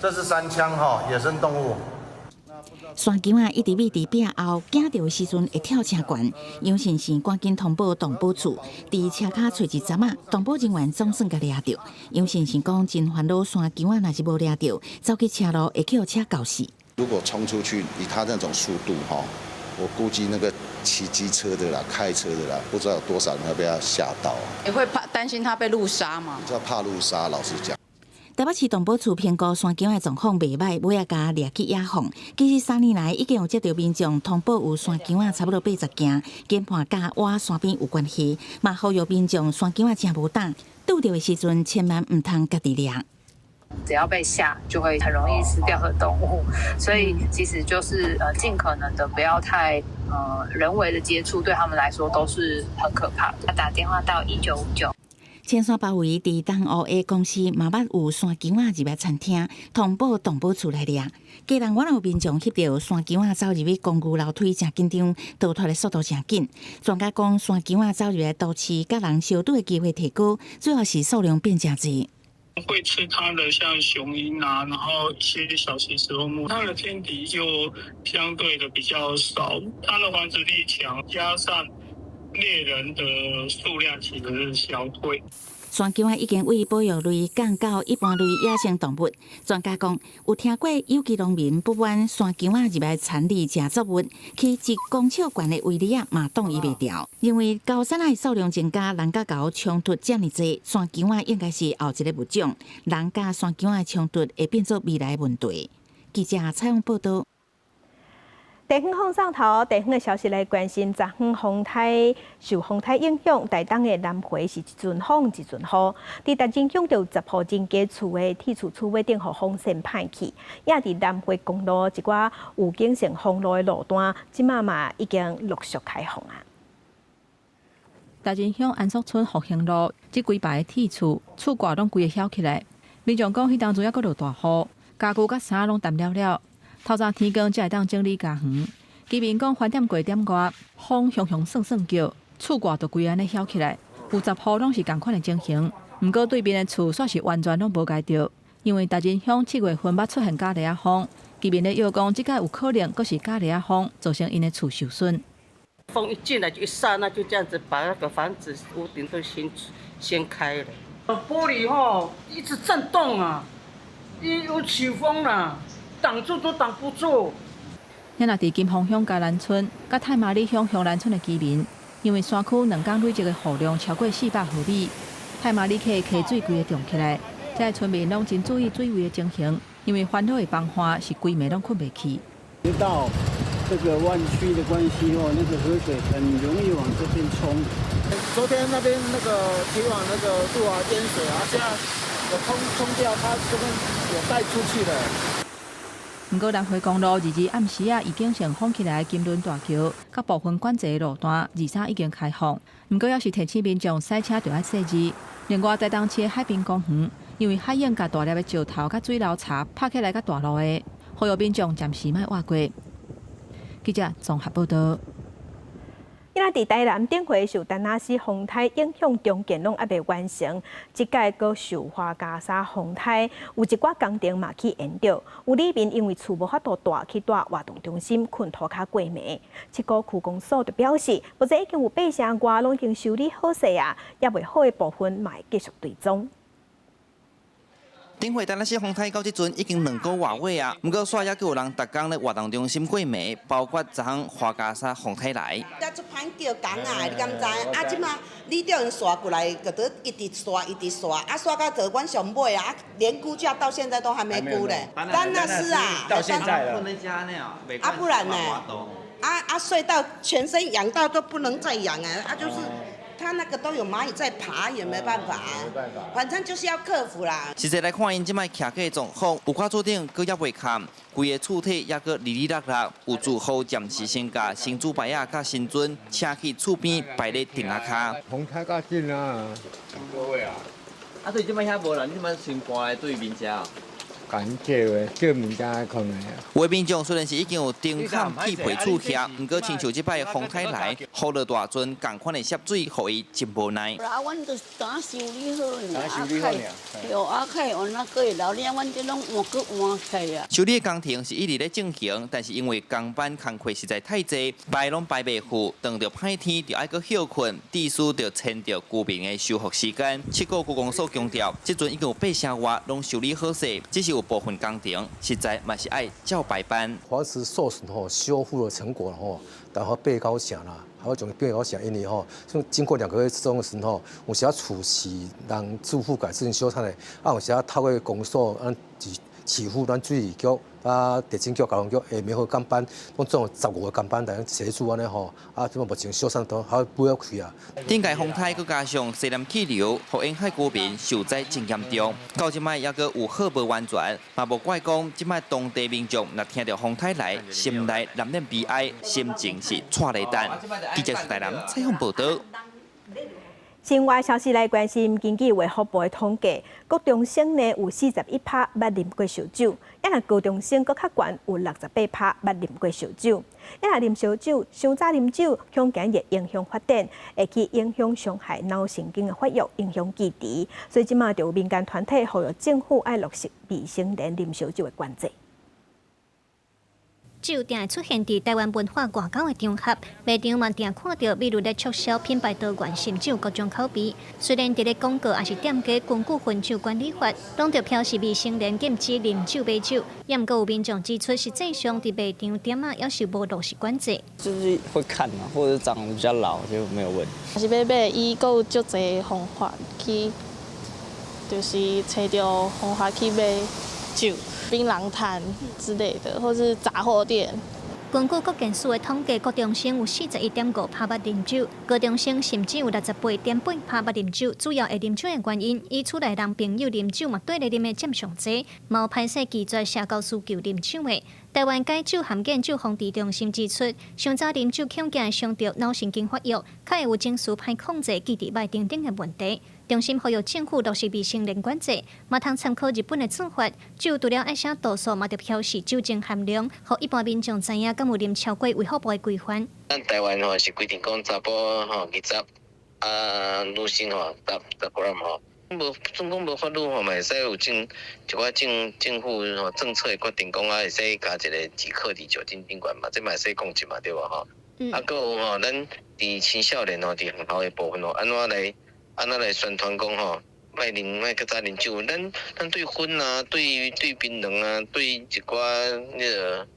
這是山羌哈，野生動物。山羌仔一直覕佇壁後，驚著的時陣會跳誠懸。楊先生趕緊通報動保處，佇車跤揣一陣仔，動保人員總算共掠著。楊先生講真煩惱，山羌仔若是無掠著，走去車路會予車轎死。如果衝出去，以他那種速度哈，我估計那個騎機車的啦、開車的啦，不知道有多少人會被他嚇到。你會怕擔心他被路殺嗎？比較怕路殺，老實講。台北市動保處評估山羌的狀況袂䆀，尾仔共掠去野放。其實3年來已經有接到民眾通報有山羌仔差不多80件，研判佮挖山邊有關係，嘛呼籲民眾山羌仔誠無膽，拄著的時陣千萬毋通家己掠。只要被嚇，就會很容易吃掉的動物，所以其實就是盡可能的不要太人為的接觸，對他們來說都是很可怕的。打電話到1959。青山包圍佇東湖的公司嘛捌有山羌仔入來餐廳，通報動保處來掠。家人我有民眾翕著山羌仔走入去公寓樓梯，誠緊張，逃脫的速度誠緊。專家講，山羌仔走入來都市，佮人相拄的機會提高，主要是數量變誠濟。會吃它的，像雄鷹啊，然後一些小型食肉目，它的天敵就相對的比較少，它的繁殖力強，加上獵人的數量其實是相對。山羌仔已經為保育類降到一般類野生動物。專家講，有聽過有機農民不滿山羌仔入來田裡食作物，去1公尺懸的圍籬仔嘛擋伊袂牢。認為高山仔數量增加，人佮猴衝突遮爾濟，山羌仔應該是後一个物種。人佮山羌仔衝突會變做未來問題。記者採訪報導。地方放送頭，地方的消息來關心，昨昏風颱受風颱影響，台東的南迴是一陣風一陣雨。佇台中鄉就有10戶人家厝的鐵厝厝尾頂予風扇歹去，也佇南迴公路一寡有景性封路的路段，這馬嘛已經陸續開放啊。台中鄉安肅村復興路這幾排的鐵厝，厝蓋攏規个掀起來。民眾講，彼當陣猶閣落大雨，家具佮衫攏澹了了。透早天光才會當整理家園。居民講，翻點過點外，風雄雄算算叫，厝蓋就規按呢掀起來，有十戶攏是仝款的情形。毋過對面的厝煞是完全攏無共著，因為台中鄉7月份捌出現咖喱仔風，居民咧臆講，這擺有可能閣是咖喱仔風，造成𪜶的厝受損。風一進來就一剎那就這樣子把那個房子屋頂都掀掀開了，玻璃吼一直震動啊，一有起風啦。擋住都擋不住。遐若佇金峰鄉嘉蘭村、佮太麻里鄉香蘭村的居民，因為山區兩工累積的雨量超過400毫米，太麻里溪溪水規个漲起來，這个村民攏真注意水位的情形，因為煩惱的崩岸是規暝攏睏袂去。到這個彎曲的關係哦，那個河水很容易往這邊衝。昨天那邊那個提網那個路啊淹水啊，現在有沖沖掉，它這邊有帶出去的。毋過南迴公路22暗時仔已經成封起來金崙大橋，佮部分管制的路段，23已經開放。毋過猶是提醒民眾駛車著愛細膩。另外，台東市的海濱公園，因為海湧共大粒的石頭佮水流柴拍起來較大路的，呼籲民眾暫時莫倚過。記者綜合報道。今仔佇台南頂回受陳阿斯風颱影響，重建攏猶未完成。這擺閣受樺加沙風颱，有一寡工程嘛去延著。有里民因為厝無法度蹛去蹛活動中心睏塗跤過暝。七股區公所就表示，目前已經有八成外攏已經修理好勢啊，猶未好的部分嘛會繼續追蹤。頂回陳若斯風颱到這陣已經2個外月啊，毋過煞猶閣有人逐工咧活動中心過暝，包括昨昏樺加沙風颱來。遮足歹叫工仔，你敢知？啊，這馬里長煞過來，閣佇一直煞，一直煞，啊，煞到做阮上尾啊，連估價到現在都還沒估咧。陳若斯啊，到現在了。啊，不然呢？啊啊，睡到全身癢到都不能再癢啊！啊，就是。他那個都有螞蟻在爬，也沒辦法啊，沒辦法，反正就是要克服啦。實際來看，𪜶這擺徛起的狀況，有塊厝頂閣猶未崁，規个厝體猶閣離離落落，有住戶暫時先共神主牌仔佮神尊請去厝邊擺咧亭仔跤。風太較緊啊，兩個月啊。啊，對，這擺遐無人，你這擺先搬來對面遮。敢借的，借物件來看的。有的民眾雖然是已經有釘崁鐵皮厝徛，毋過親像這擺風颱來，雨落大陣，仝款的涉水，予伊真無奈。啊，阮就是敢修理好爾，啊，對，啊，蓋完啊，閣會留，你阮這攏換閣換起啊。修理的工程是一直咧進行，但是因為工班工課實在太濟，排攏排袂赴，當著歹天就愛閣歇睏，致使著延著居民的修復時間。七股區公所強調，這陣已經有八成外攏修理好勢，只是有部分工程實在嘛是愛照排班。房子受損吼，修復的成果吼，然後八九成啦，還有種八九成，因為吼，經過2個月之中的時候，有時厝是人住戶改進修繕的，啊有時透過公所，咱市府、咱水利局、啊地政局、交通局的聯合工班，攏總15個工班來協助按呢吼，啊，這目前修繕都還不要開啊。頂屆風颱閣加上西南氣流，予沿海居民受災真嚴重。到這擺猶閣有好無完全，嘛無怪講這擺當地民眾若聽著風颱來，心內難免悲哀，心情是掣咧等。記者台南採訪報導。新外消息來關心，根據衛福部的統計，國中生呢有41%捌啉過燒酒，抑若高中生閣較懸，有68%捌啉過燒酒。抑若啉燒酒，傷早啉酒，恐驚會影響發展，會去影響傷害腦神經的發育，影響記憶。所以這馬就有民間團體呼籲政府愛落實未成年啉燒酒的管制。酒定會出現佇台灣文化外交的場合，賣場嘛定看著，比如咧促銷品牌多元性酒各種口味。雖然佇咧廣告抑是店家根據分酒管理法，攏著標示未成年禁止啉酒買酒，也毋過有民眾指出，實際上佇賣場店仔猶是無落實管制。就是會看啊，或者長得比較老就沒有問。是欲買，伊閣有足濟方法去，就是揣著方法去買酒。檳榔攤之類的，或是雜貨店。根據國健署的統計，國中生有41.5%捌啉酒，高中生甚至有68.8%捌啉酒。主要會啉酒的原因，以厝內人朋友啉酒嘛，綴咧啉的佔上濟，嘛有歹勢拒絕社交需求啉酒的。台灣解酒和戒酒防治中心指出，傷早啉酒恐驚會傷著腦神經發育，較會有情緒歹控制、記憶䆀等等的問題。中心呼籲政府落實未成年管制，嘛通參考日本的做法。酒除了愛寫度數，嘛著標示酒精含量，予一般民眾知影敢有啉超過衛福部的規範。咱台灣吼是規定講查埔吼20，啊女性吼10 gram 吼。無總講無法律吼，嘛會使有政一寡政府吼政策的決定講啊，會使加一個幾克佇酒精頂懸嘛，這嘛會使控制嘛，對無吼？啊，閣有吼，咱佇青少年吼，佇學校的部分吼，按怎來宣傳講吼，莫啉，莫閣早啉酒。咱對薰啊，對檳榔啊，對一寡那個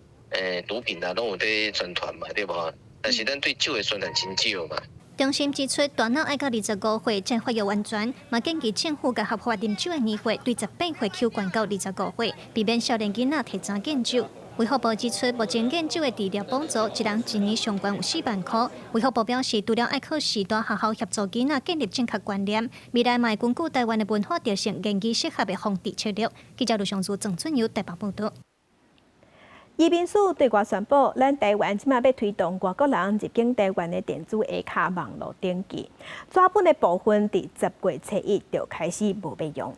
毒品啊，攏有佇宣傳嘛，對無？但是咱對酒的宣傳真少嘛。中心指出，大腦愛到25歲才發育完全，嘛建議政府共合法啉酒的年歲對18歲起懸到25歲，避免少年囡仔提早戒酒。衛福部指出，目前戒酒的治療補助，一人一年上懸有4萬箍。衛福部表示，除了愛靠序大學校協助囡仔建立正確觀念，未來嘛會根據台灣的文化特性，研究適合的防治策略。記者盧尚珠、鄭俊友台北報導。移民署對外宣布，咱台灣這馬欲推動外國人入境台灣的電子 A 卡網路登記，紙本的部分佇10月初1就開始無欲用。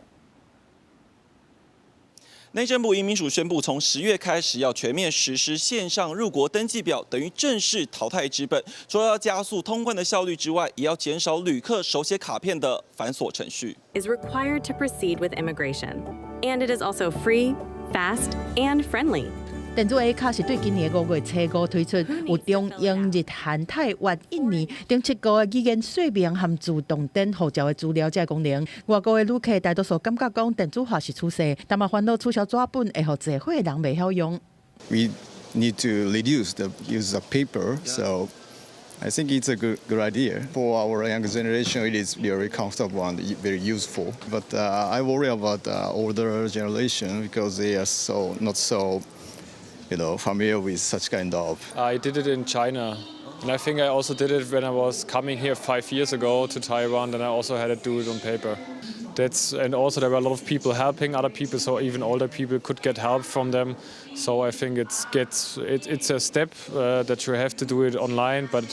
內政部移民署宣布，從10月開始要全面實施線上入國登記表，等於正式淘汰紙本。除了要加速通關的效率之外，也要減少旅客手寫卡片的繁瑣程序。 Is required to proceed with immigration, and it is also free, fast, and friendly. 電子 A 卡是對今年5月初5推出，有中英日韓泰越印尼等七國的語言說明和自動登護照的資料這個功能。外國的旅客大多數感覺講電子化是趨勢，但嘛煩惱取消紙本會予濟歲人袂曉用。 We need to reduce the use of paper, so I think it's a good idea. For our younger generation, it is very comfortable and very useful. But I worry about the older generation because they are so not so familiar with such kind of. I did it in China. And I think I also did it when I was coming here 5 years ago to Taiwan, and I also had to do it on paper. And also there were a lot of people helping other people, so even older people could get help from them. So I think it's a step that you have to do it online, but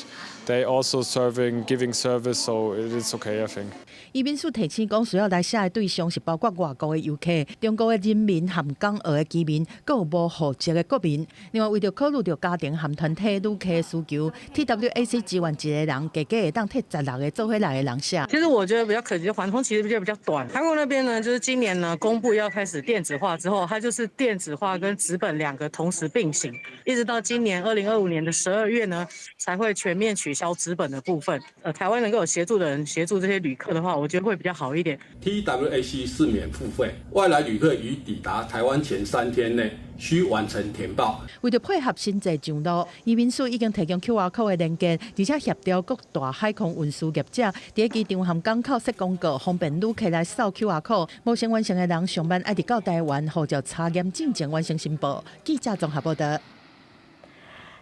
they also serving giving service, so it is okay, I think. 移民署提醒講，需要來寫的對象是包括外國的遊客、中國的人民和港澳的居民，閣有無戶籍的國民。另外，為著考慮著家庭和團體旅客的需求，TWAC 支援一個人，加加會當替16個做伙來的人寫。其實我覺得比較可惜，緩衝期比較短。韓國那邊呢，就是今年呢公布要開始電子化之後，它就是電子化跟紙本兩個同時並行，一直到今年2025年的12月呢，才會全面取消紙本的部分。台灣能夠有協助的人協助這些旅客的話，我覺得會比較好一點。 TWAC 是免付費，外來旅客於抵達台灣前3天內須完成填報。為著配合新制上路，移民署已經提供 QR code 的連結，而且協調各大海空運輸業者，佇機場和港口設廣告，方便旅客來掃 QR code。無先完成的人，上慢愛佇到台灣護照查驗進前完成申報。記者綜合報導。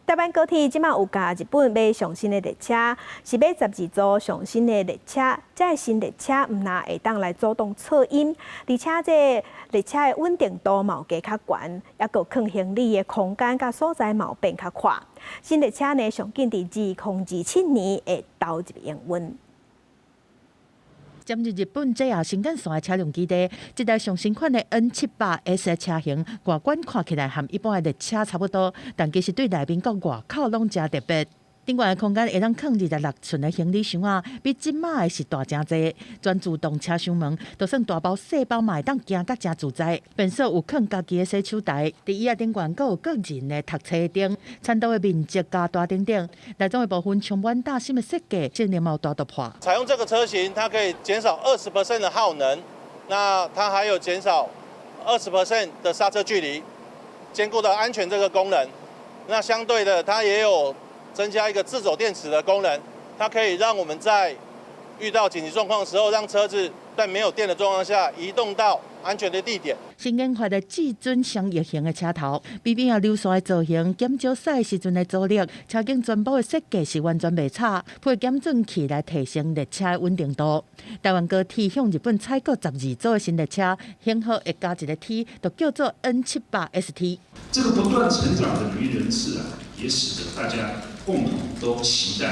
台灣高鐵這馬有共日本買上新的列車，是買12組上新的列車。這个新列車毋但會當來阻擋噪音，而且這列車的穩定度嘛有加較懸，抑閣囥行李的空間佮所在嘛有變較闊。新列車呢，上緊佇2027年會投入營運。針入日本 JR 新幹線的車輛基地，這台上新款的 N78S 車型，外觀看起來和一般的列車差不多，但其實對內面佮外口攏誠特別。頂懸的空間會當囥26寸的行李箱仔，比這馬的是大誠濟。全自動車廂門，就算大包細包嘛會當行甲誠自在。便所有囥家己的洗手台，佇椅仔頂懸閣有個人的讀冊燈，餐桌的面積加大等等。內裝的部分充滿嶄新的設計，性能嘛有大突破。採用這個車型，它可以減少20% 的耗能，那它還有減少20% 的剎車距離，兼顧到安全這個功能。那相對的，它也有增加一個自走電池的功能，它可以讓我們在遇到緊急狀況的時候，讓車子在沒有電的狀況下移動到安全的地點。新研發的至尊雙翼型的車頭，比比啊流線的造型，減少駛時陣的阻力，車頸全部的設計是完全袂差，配減震器來提升列車的穩定度。台灣高鐵向日本採購12組的新列車，型號會加一個 T，就叫做 N78ST。這個不斷成長的旅人次啊，也使得大家共同都期待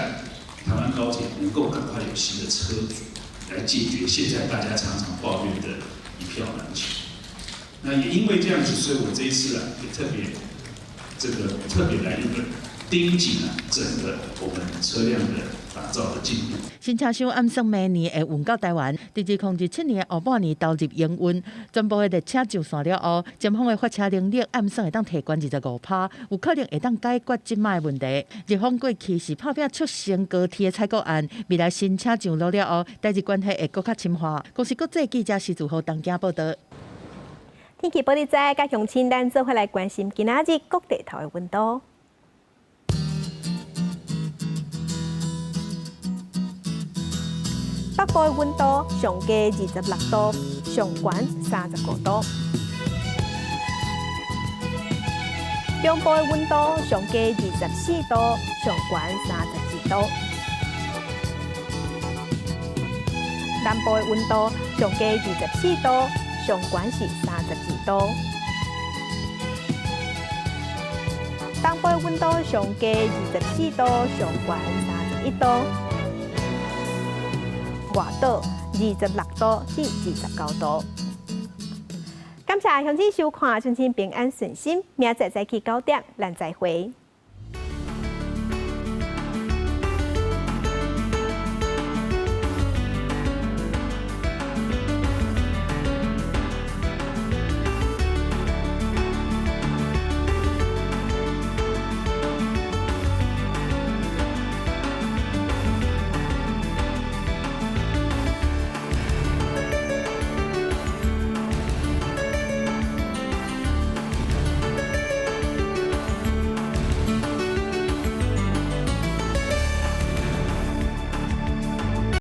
台灣高鐵能夠趕快有新的車組來解決現在大家常常抱怨的一票難求。那也因為這樣子，所以我這一次啊，也特別這個特別來日本盯緊了整個我們車輛的打造的進度。新車廠按算明年會運到台灣，佇2027年後半年投入營運，全部的列車上線了後，前方的發車能力按算會當提懸25%，有可能會當解決這擺的問題。日方過去是拍拚促成高鐵的採購案，未來新車上路了後，台日關係會閣較深化。公視國際記者施祖豪東京報導。天氣報你知，佮鄉親咱做伙來關心今仔日各地頭的溫度。北部的溫度上低26度，上懸35度。中部的溫度上低24度，上懸32度。南部的溫度上低24度，上懸是32度。東部的溫度上低24度，上懸31度。外島26度至29度。感謝鄉親收看，鄉親平安順心。明仔載早起9點，咱再會。